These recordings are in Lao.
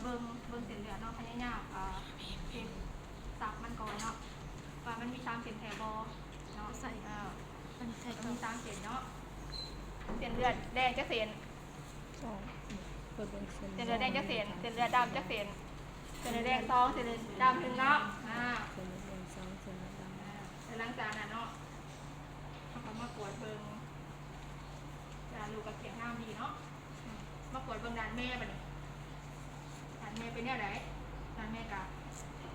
ເບິ່ງ ເບິ່ງເສັ້ນເລືອດເນາະ ພະຍາຍາມ ອ່າ ເຮັດສັບມັນກ່ອນເນາະ ວ່າມັນມີສາມເສັ້ນແທ້ບໍ່ເນາະ. ໃສ່ ເອີ ມັນໃສ່ ກໍມີສາມເສັ້ນເນາະ ເສັ້ນເລືອດແດງຈັກເສັ້ນ? ສອງ ເບິ່ງເສັ້ນ ເສັ້ນເລືອດແດງຈັກເສັ້ນ? ເສັ້ນເລືອດດຳຈັກເສັ້ນ? ເສັ້ນເລືອດແດງສອງ ເສັ້ນເລືອດດຳໜຶ່ງເນາະ. ອ່າ ເສັ້ນເລືອດແດງສອງ ເສັ້ນເລືອດດຳ ອ່າ ແລ້ວຫຼັງຈາກນັ້ນເນາະ ເຮົາກໍມາກວດເບິ່ງ ດານລູກກໍຂຽບງາມດີເນາະ. ມາກວດເບິ່ງດານແມ່ບັດນີ້ ດານແມ່ເປັນແນວໃດ? ດານແມ່ກໍ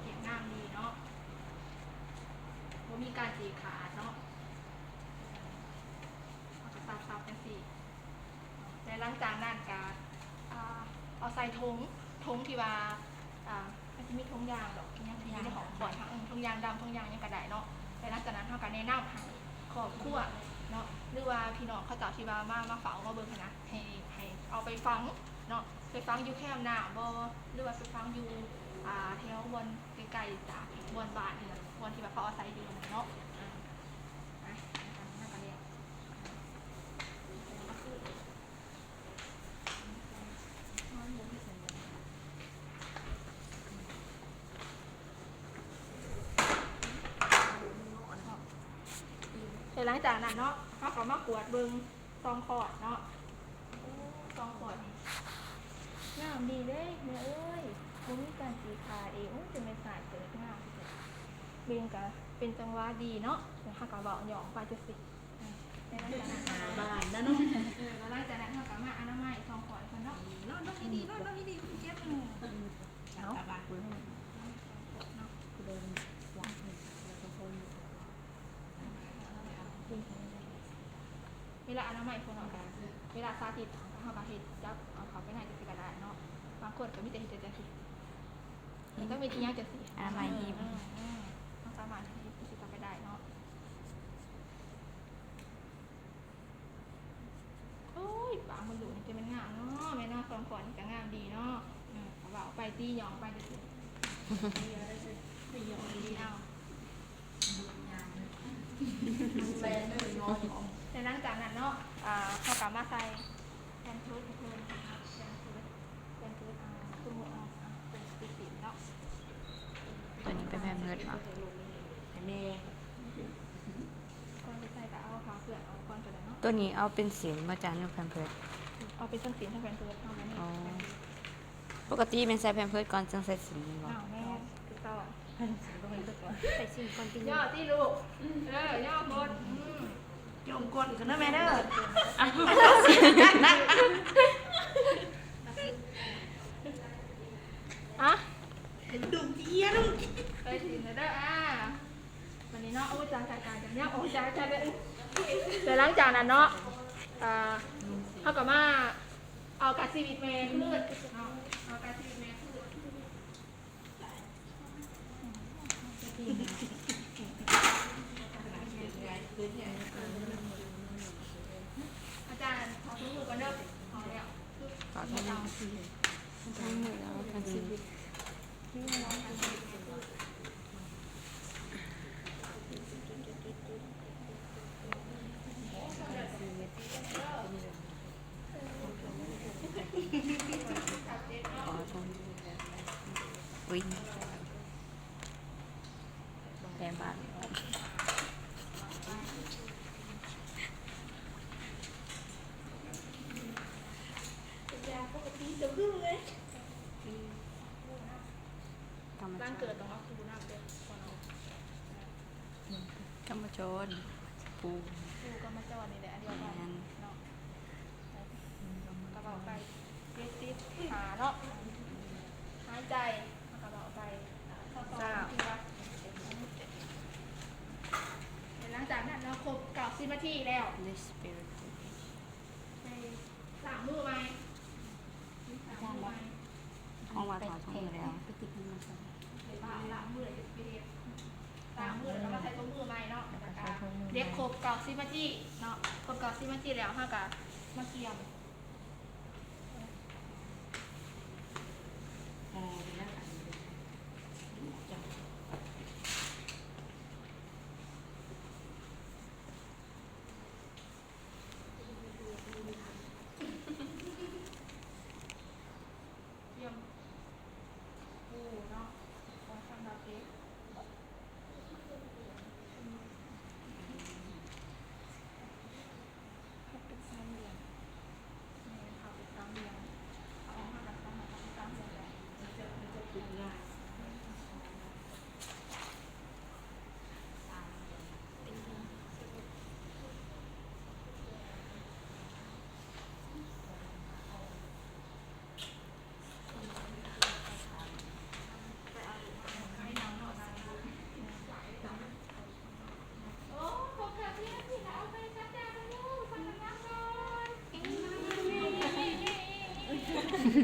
ຂຽບງາມດີເນາະ ບໍ່ມີການສີກຂາດເນາະ. ເຮົາກໍສັບໆ ຈັ່ງຊີ້ ແລ້ວຫຼັງຈາກນັ້ນກໍ ອ່າ ເອົາໃສ່ຖົງ ຖົງທີ່ວ່າ ອ່າ ມັນຊິມີຖົງຢາງດອກ ອີຫຍັງທີ່ຢູ່ໃນຫ້ອງຄອດເຮົາ ເອີ ຖົງຢາງດຳ ຖົງຢາງຫຍັງກໍໄດ້ເນາະ. ແລ້ວຫຼັງຈາກນັ້ນເຮົາກໍແນະນຳໃຫ້ຄອບຄົວເນາະ ຫຼືວ່າພີ່ນ້ອງເຂົາເຈົ້າທີ່ວ່າມາ ມາເຝົ້າມາເບິ່ງຫັ້ນນະ ໃຫ້ ໃຫ້ເອົາໄປຝັງເນາະ ໄປຝັງຢູ່ແຄມນ້ຳບໍ່ ຫຼືວ່າໄປຝັງຢູ່ ອ່າ ແຖວບ່ອນໃກ້ໆ ຈາກບ່ອນບ້ານນີ້ແຫຼະ ບ່ອນທີ່ວ່າເຂົາອາໄສຢູ່ຫັ້ນນະເນາະ. ອ່າ ອ່ະ ແລ້ວກໍແລ້ວ ແລ້ວຫຼັງຈາກນັ້ນເນາະ ເຮົາກໍມາກວດເບິ່ງຊ່ອງຄອດເນາະ. ໂອ້ ຊ່ອງຄອດນີ້ງາມດີເດ້ແມ່ເອີຍ ບໍ່ມີການສີກຂາດເອງ. ໂອ້ ຈັ່ງແມ່ນສາຍເປີດງາມ ເບັງກໍເປັນຈັງຫວະດີເນາະ. ແລ້ວເຮົາກໍເວົ້າຫຍອກໄປຈັ່ງຊີ້ ອ່າ ແລ້ວຫຼັງຈາກນັ້ນ ບ້ານນະເນາະ ເອີ ແລ້ວຫຼັງຈາກນັ້ນເຮົາກໍມາອະນາໄມຊ່ອງຄອດເພິ່ນເນາະ. ນອນ ນອນດີໆ ນອນ ນອນດີໆ ເຈັບ ເອົາ ເນາະ ເວລາອະນາໄມພວກເຮົາກໍ ເວລາສາທິດ ເຮົາກໍເຮັດ ຈັບເອົາເຂົ້າໄປໃນຈັ່ງຊີ້ກໍໄດ້ເນາະ. ບາງຄົນກໍມີແຕ່ເຮັດແຕ່ຈັ່ງຊີ້ ມັນຕ້ອງມີທີ່ຫຍັງຈັ່ງຊີ້ ອະນາໄມ ເອີ ເອີ ເຮົາສາມາດເຮັດຈັ່ງຊີ້ກໍໄປໄດ້ເນາະ. ໂອ້ຍ ປາກມົດລູກນີ້ຈະແມ່ນງາມເນາະ ແມ່ເນາະ. ຊ່ອງຄອດນີ້ກໍງາມດີເນາະ ເອີ ເວົ້າໄປຕິ ຫຍອກໄປຕິ ເອົາ ແລ້ວຫຼັງຈາກນັ້ນເນາະ ອ່າ ເຮົາກໍມາໃສ່ແພມເພີດໃຫ້ເພິ່ນເນາະ ແພມເພີດ ແພມເພີດ ອ່າ ສົມມຸດເອົາ ອ່າ ເປັນຕິດເນາະ ຕົວນີ້ເປັນແພມເພີດເນາະ ໃຫ້ແມ່ ກ່ອນຈະໃສ່ກໍເອົາຜ້າເປື້ອນອອກກ່ອນກໍໄດ້ເນາະ. ຕົວນີ້ເອົາເປັນເສັ້ນບໍ່ຈະ ຫຼືແພມເພີດ? ເອົາເປັນເສັ້ນໆ ທັງແພມເພີດ ເຮົາບໍ່ມີ. ອໍ ແພມເພີດ ປົກກະຕິແມ່ນໃສ່ແພມເພີດກ່ອນຈຶ່ງໃສ່ເສັ້ນແມ່ນບໍ່? ອ້າວ ແມ່ນ ຖືກຕ້ອງ ໃສ່ເສັ້ນກ່ອນຕິ ຍໍຕິລູກ ເອີ ຍໍກົດ ອືມ ຈົ່ມກົ້ນຂຶ້ນເດີແມ່ເດີ ອະ ດຸ່ມເອີຍ ດຸ່ມ ໃສ່ເສັ້ນເດີ ອາ ບາດນີ້ເນາະ ໂອ້ ຈານ ຈານ ຈານ ຈານ ຍັບອອກຈານ ຈານເລີຍ. ແລ້ວຫຼັງຈາກນັ້ນເນາະ ເອີ ເຮົາກໍມາເອົາກາຊີວິດແມ່ຄືນເນາະ ເອົາກາຊີວິດແມ່ຄືນ. ອາຈານ ຂໍຖົງມືກ່ອນເດີ ພໍແລ້ວ ຂໍຖົງມື ເອົາກາຊີວິດ ອຸ້ຍ ແປບ້ານ ຫຼັງເກີດຕ້ອງເອົາຄູ່ນຳເດີ ກ່ອນເອົາ ກຳມະຈອນ ປູ່ ປູ່ກຳມະຈອນນີ້ແຫຼະ ອັນດຽວກັນ ແມ່ນ ເນາະ ກະເວົ້າໄປ ເຈັດສິບຫ້າເນາະ ຫາຍໃຈ ເຮົາກະເວົ້າໄປ ຊາວສອງ ຊາວ ເທື່ອ ແລ້ວຫຼັງຈາກນັ້ນເນາະ ຄົບເກົ້າສິບນາທີແລ້ວ ໄປລ້າງມືໃໝ່ ລ້າງມືໃໝ່ ຂອງວ່າຖອດຖົງມືແລ້ວ ໄປເກັບເງິນມາໃສ່ ໄປລ້າງມື ໄປເຮັດ ລ້າງມືແລ້ວກໍມາໃສ່ຖົງມືໃໝ່ເນາະ ແລ້ວກໍເກັບຄົບເກົ້າສິບນາທີເນາະ ຄົບເກົ້າສິບນາທີແລ້ວ ເຮົາກໍມາກຽມ ກຽມ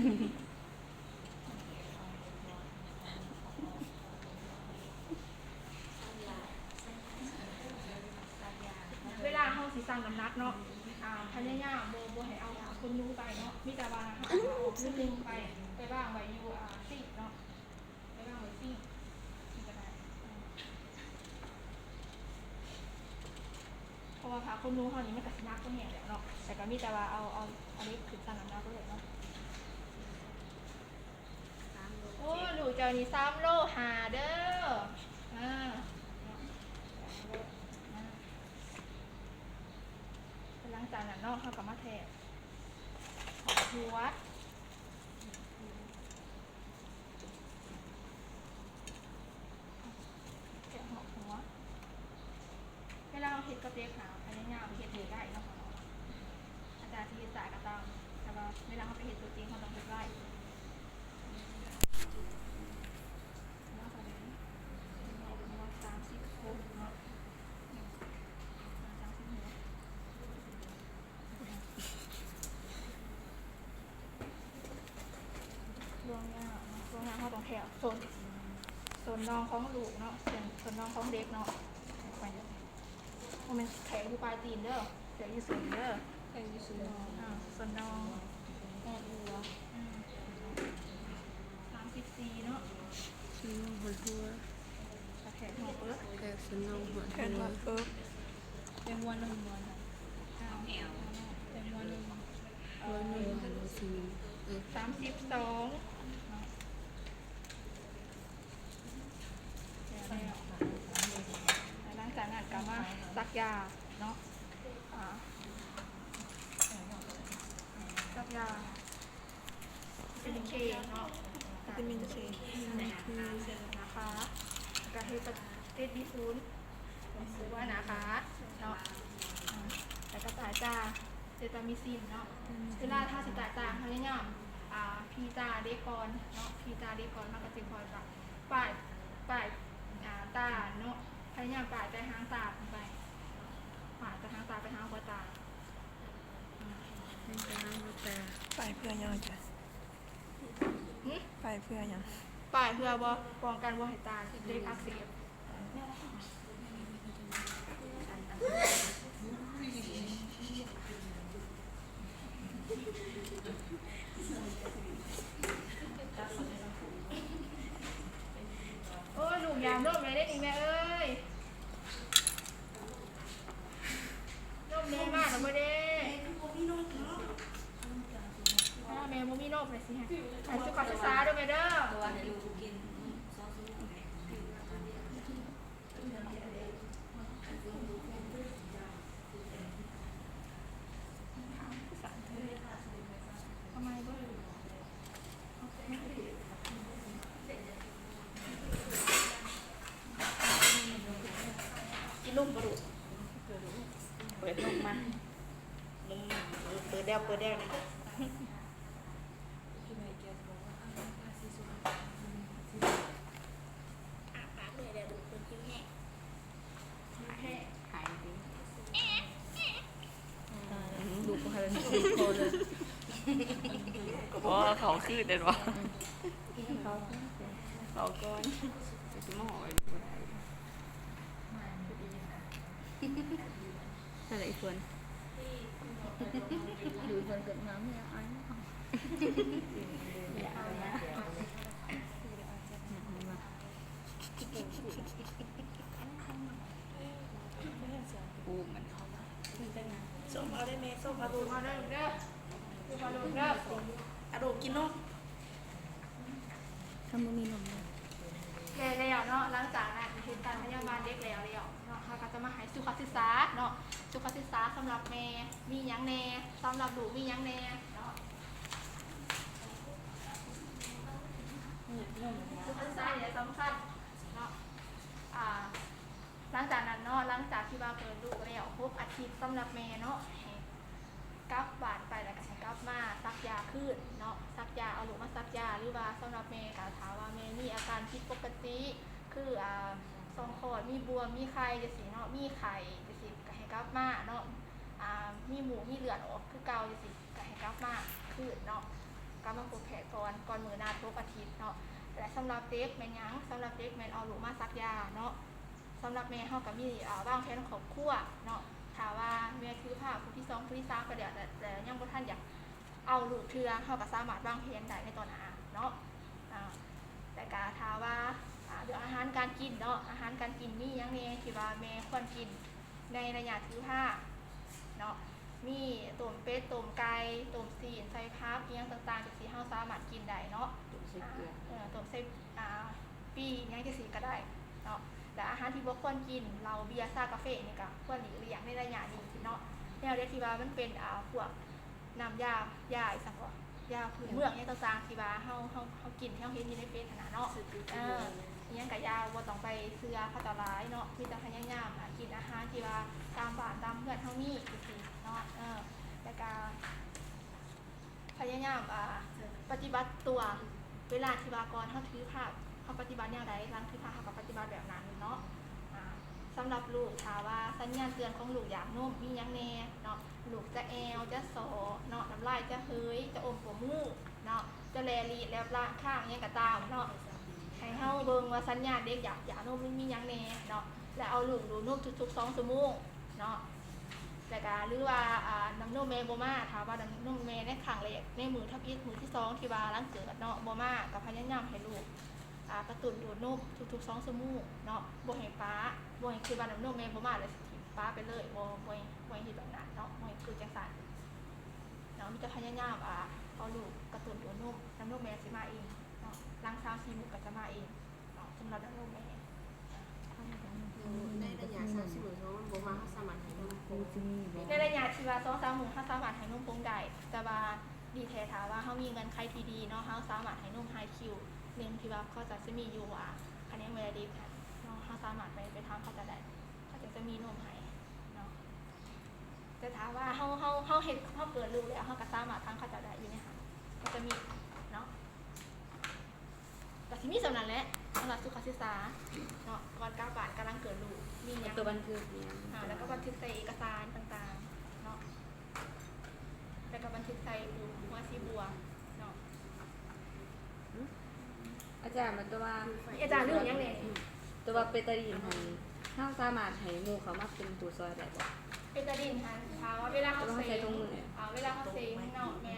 ເວລາເຮົາຊິຊັ່ງນ້ຳໜັກເນາະ ອາ ພະຍາຍາມບໍ່ ບໍ່ໃຫ້ເອົາຜ້າຂົນໜູໄປເນາະ ມີແຕ່ວ່າເຮົາເອົາຜ້າຫົດໜຶ່ງໄປ ໄປວາງໄວ້ຢູ່ ອາ ຊິງເນາະ ໄປວາງໄວ້ຊິງ ຊິງກະໄດ້ ເພາະວ່າຜ້າຂົນໜູເຮົານີ້ມັນກະຊິໜັກພໍແຮງແລ້ວເນາະ ແຕ່ກະມີແຕ່ວ່າເອົາ ເອົາ ເອົາເຫຼັກຂຶ້ນຊັ່ງນ້ຳໜັກເລີຍເນາະ. ໂອ້ ລູກເຈົ້ານີ້ສາມໂລຫ້າເດີ ອາ ຫຼັງຈາກນັ້ນເນາະ ເຮົາກະມາແທກຫົວ ແທກຮອບຫົວ. ເວລາເຮົາເຮັດກັບເດັກຫັ້ນ ພະຍາຍາມເຮັດໃຫ້ໄດ້ເນາະ ອາຈານຊິເຮັດຊ້າກະຕາມ ແຕ່ວ່າເວລາເຮົາໄປເຮັດຕົວຈິງ ເຮົາຕ້ອງເຮັດໄວ. ສາມສິບຫົກເນາະ ສາມສິບຫົກ ລວງຍາວເນາະ ລວງຍາວເຮົາຕ້ອງແທກໂຊນ ໂຊນນ່ອງຂອງລູກເນາະ ໂຊນ ໂຊນນ່ອງຂອງເດັກເນາະ ບໍ່ແມ່ນແທກຢູ່ປາຍຕີນເດີ ແທກຢູ່ໂຊນເດີ ແທກຢູ່ໂຊນ ອາ ໂຊນນ່ອງ ແທກຢູ່ ອືມ ສາມສິບສີ່ເນາະ ໂຊນນ່ອງຫົວ ກະແທກຫົວເປີກ ແທກໂຊນນ່ອງຫົວ ແທກຫົວເປີກ ແຕ່ຫົວໜຶ່ງ ຫົວໜຶ່ງ ແຕ່ຫົວໜຶ່ງ ຫົວໜຶ່ງ ສາມສິບສອງເນາະ ແລ້ວ ແລ້ວຫຼັງຈາກນັ້ນກະມາສັກຢາເນາະ ອາ ສັກຢາ ວິຕາມິນເຄເນາະ ວິຕາມິນເຄ ອືມ ໜ້າຂາ ແລ້ວກະເຮັດ ເຮັດບີສູນ ເຮັດບີສູນໜ້າຂາເນາະ ອືມ ແລ້ວກະຕາຕາ ເຊຕາມິຊິນເນາະ ເວລາເຮົາຊິຕາຕາ ພະຍາຍາມ ອາ ພີຕາເດັກກ່ອນເນາະ ພີຕາເດັກກ່ອນ ເຮົາກະຈຶ່ງຄ່ອຍປາຍ ປາຍ ອາ ຕາເນາະ ພະຍາຍາມປາຍແຕ່ຫາງຕາຂຶ້ນໄປ ປາຍແຕ່ຫາງຕາໄປຫາຫົວຕາ. ປາຍເພື່ອຫຍັງອາຈານ? ຫຶ? ປາຍເພື່ອຫຍັງ? ປາຍເພື່ອບໍ່ ປ້ອງກັນບໍ່ໃຫ້ຕາເດັກອັກເສບ. ໂອ້ຍ ລູກຢາກນົມແລ້ວເດ້ນີ້ແມ່ເອີຍ. ນົມແມ່ມາແລ້ວບໍ່ເດ້? ແມ່ຄືບໍ່ມີນົມເນາະ. ອ້າວ ແມ່ບໍ່ມີນົມແມ່ຊິໃຫ້ ໃຫ້ສຸຂະສຶກສາເດີແມ່ເດີ. ກິນນົມບໍ່ລູກ? ເປີດນົມມາ ນົມ ເປີດແລ້ວ ເປີດແລ້ວນະ. ອ້າປາກເລີຍແລ້ວລູກ ເພິ່ນຫິວແຮງ. ຫາຍເດ້ ອືມ ລູກບໍ່ທັນໄດ້ກິນ ຄອເລີຍ ກໍເພາະວ່າເຂົາຄືດແມ່ນບໍ່? ອືມ ເຂົາຄືດ ເຂົາກ່ອນ ຊິມາຫອຍບໍ່ໄດ້. ໃສ່ລະອີ່ເພິ່ນ ດູເພິ່ນເກີດມາມີອາຍ. ໂອ້ ມັນເຂົ້າມາ ສົ້ມເອົາໄດ້ແມ່ ສົ້ມເອົາລູກ ເອົາເດີ ເດີ ລູກເອົາລູກເດີ ອາ ລູກກິນນົມ ຄັນບໍ່ມີນົມເນາະ. ແລ້ວເນາະ ຫຼັງຈາກນັ້ນເຮັດການພະຍາບານເດັກແລ້ວ ແລ້ວເນາະ ເຮົາກໍຈະມາໃຫ້ສຸຂະສຶກສາເນາະ ສຸຂະສຶກສາສຳລັບແມ່ມີຫຍັງແດ່ ສຳລັບລູກມີຫຍັງແດ່ເນາະ. ສຸຂະສຶກສານີ້ສຳຄັນເນາະ ອາ ຫຼັງຈາກນັ້ນເນາະ ຫຼັງຈາກທີ່ວ່າເປີດລູກແລ້ວຫົກອາທິດ ສຳລັບແມ່ເນາະ ໃຫ້ກັບບ້ານໄປ ແລ້ວກະໃຫ້ກັບມາສັກຢາຄືນເນາະ ສັກຢາ ເອົາລູກມາສັກຢາ ຫຼືວ່າສຳລັບແມ່ກະ ຖ້າວ່າແມ່ມີອາການຜິດປົກກະຕິ ຄື ອາ ຊ່ອງຄອດມີບວມ ມີໄຂ່ຈັ່ງຊີ້ເນາະ ມີໄຂ້ຈັ່ງຊີ້ ກະໃຫ້ກັບມາເນາະ ອາ ມີມູກ ມີເລືອດອອກຄືເກົ່າຈັ່ງຊີ້ ກະໃຫ້ກັບມາຄືນເນາະ ກ ກັບມາພົບແພດກ່ອນ ກ່ອນມື້ນັດຫົກອາທິດເນາະ. ແລະສຳລັບເດັກແມ່ນຫຍັງ? ສຳລັບເດັກແມ່ນເອົາລູກມາສັກຢາເນາະ. ສຳລັບແມ່ເຮົາກໍມີ ອາ ວາງແຜນຄອບຄົວເນາະ. ຖ້າວ່າແມ່ຖືພາຜູ້ທີສອງ ຜູ້ທີສາມໄປແລ້ວ ແຕ່ ແຕ່ຍັງບໍ່ທັນຢາກເອົາລູກເທື່ອ ເຮົາກໍສາມາດວາງແຜນໄດ້ໃນຕໍ່ໜ້າເນາະ. ອາ ແລ້ວກໍຖ້າວ່າ ອາ ເລື່ອງອາຫານການກິນເນາະ, ອາຫານການກິນມີຫຍັງແດ່ທີ່ວ່າແມ່ຄວນກິນໃນໄລຍະຖືພາເນາະ? ມີຕົ້ມເປັດ ຕົ້ມໄກ່ ຕົ້ມຊີ້ນ ໃສ່ຜັກ ອີ່ຫຍັງຕ່າງໆ ຈັ່ງຊີ້ ເຮົາສາມາດກິນໄດ້ເນາະ. ຕົ້ມໃສ່ເກືອ ເອີ ຕົ້ມໃສ່ ອາ ປີ ອີ່ຫຍັງຈັ່ງຊີ້ກໍໄດ້ເນາະ. ແລະອາຫານທີ່ບໍ່ຄວນກິນ ເຫຼົ້າ ເບຍ ຊາ ກາເຟ ນີ້ກໍຄວນຫຼີກລ້ຽງໃນໄລຍະນີ້ເນາະ. ແນວໃດທີ່ວ່າມັນເປັນ ອາ ພວກ ນ້ຳຢາ ຢາອີ່ຫຍັງກໍ ຢາພື້ນເມືອງຫຍັງຕ່າງໆ ທີ່ວ່າເຮົາ ເຮົາ ເຮົາກິນ ທີ່ເຮົາເຫັນຢູ່ໃນເຟສຫັ້ນນະເນາະ. ເອີ ອີ່ຫຍັງກໍຢ່າ ບໍ່ຕ້ອງໄປເຊື່ອເຂົາເຈົ້າຫຼາຍເນາະ. ມີແຕ່ພະຍາຍາມ ອາ ກິນອາຫານທີ່ວ່າຕາມບ້ານຕາມເຮືອນເຮົາມີຈັ່ງຊີ້ເນາະ. ເອີ ແລ້ວກໍພະຍາຍາມ ອາ ປະຕິບັດຕົວ ເວລາທີ່ວ່າກ່ອນເຮົາຖືພາ ເຮົາປະຕິບັດແນວໃດ ຫຼັງຖືພາເຮົາກໍປະຕິບັດແບບນັ້ນເນາະ. ອາ ສຳລັບລູກ ຖ້າວ່າສັນຍານເຕືອນຂອງລູກຢາກນົມ ມີຫຍັງແດ່ເນາະ? ລູກຈະແອວ ຈະສໍ້ເນາະ, ນ້ຳລາຍຈະເຫີຍ ຈະອົມປະມືເນາະ, ຈະແລລີດແລບລ້າງຄາງ ຫຍັງກໍຕາມເນາະ. ໃຫ້ເຮົາເບິ່ງວ່າສັນຍານເດັກຢາກຢານົມມັນມີຫຍັງແດ່ເນາະ. ແລ້ວເອົາລູກດູດນົມທຸກໆສອງຊົ່ວໂມງເນາະ. ແລ້ວກະ ຫຼືວ່າ ອາ ນ້ຳນົມແມ່ບໍ່ມາ, ຖ້າວ່ານ້ຳນົມແມ່ໃນຄັ້ງແລກ ໃນມື້ທຳອິດ ມື້ທີສອງ ທີ່ວ່າຫຼັງເກີດເນາະ ບໍ່ມາ, ກໍພະຍາຍາມໃຫ້ລູກ ອາ ກະຕຸ້ນດູດນົມທຸກໆສອງຊົ່ວໂມງເນາະ. ບໍ່ໃຫ້ປະ, ບໍ່ໃຫ້ຄິດວ່ານ້ຳນົມແມ່ບໍ່ມາແລ້ວຊິຖິ້ມປະໄປເລີຍ, ບໍ່ ບໍ່ໃຫ້ ບໍ່ໃຫ້ເຮັດແບບນັ້ນເນາະ, ບໍ່ໃຫ້ຄິດຈັ່ງຊັ້ນເນາະ. ມີແຕ່ພະຍາຍາມ ອາ ເອົາລູກກະຕຸ້ນດູດນົມ, ນ້ຳນົມແມ່ຊິມາເອງເນາະ, ຫຼັງສາມສີ່ມື້ກໍຈະມາເອງເນາະ. ສຳລັບນ້ຳນົມແມ່ ໃນໄລຍະສາມສີ່ມື້ ຖ້າມັນບໍ່ມາ ເຮົາສາມາດໃຫ້ນົມ ໃນໄລຍະທີ່ວ່າສອງສາມມື້ ເຮົາສາມາດໃຫ້ນົມຜົງໄດ້, ແຕ່ວ່າດີແທ້ຖ້າວ່າເຮົາມີເງື່ອນໄຂທີ່ດີເນາະ, ເຮົາສາມາດໃຫ້ນົມໄຮຄິວໜຶ່ງ ທີ່ວ່າເຂົາເຈົ້າຈະມີຢູ່ ອາ ຂະແໜງແມ່ແລະເດັກຫັ້ນເນາະ, ເຮົາສາມາດໄປ ໄປຖາມເຂົາເຈົ້າໄດ້, ເຂົາເຈົ້າຈະມີນົມໃຫ້ເນາະ. ແຕ່ຖ້າວ່າເຮົາ ເຮົາ ເຮົາເຮັດ ເຮົາເກີດລູກແລ້ວ ເຮົາກໍສາມາດຖາມເຂົາເຈົ້າໄດ້ຢູ່ໃນຫັ້ນ, ເຂົາຈະມີເນາະ. ກໍຊິມີສ່ຳນັ້ນແຫຼະ ສຳລັບສຸຂະສຶກສາເນາະ, ກ່ອນກັບບ້ານ ກຳລັງເກີດລູກ ມີຫຍັງ ຕົວບັນທຶກຫຍັງ ອາ ແລ້ວກໍບັນທຶກໃສ່ເອກະສານຕ່າງໆເນາະ, ແລ້ວກໍບັນທຶກໃສ່ໂຮງຫົວສີບົວເນາະ. ອາຈານ ມັນຕົວວ່າ ອາຈານລືມຫຍັງແດ່? ຕົວວ່າເບຕາດີນຫັ້ນ ເຮົາສາມາດໃຫ້ໝູ່ເຂົ້າມາເປັນຜູ້ຊ່ອຍໄດ້ບໍ່? ເບຕາດີນຫັ້ນ ຖ້າວ່າເວລາເຮົາເຊັງ ເວລາເຮົາເຊັງເນາະ, ແມ່ນ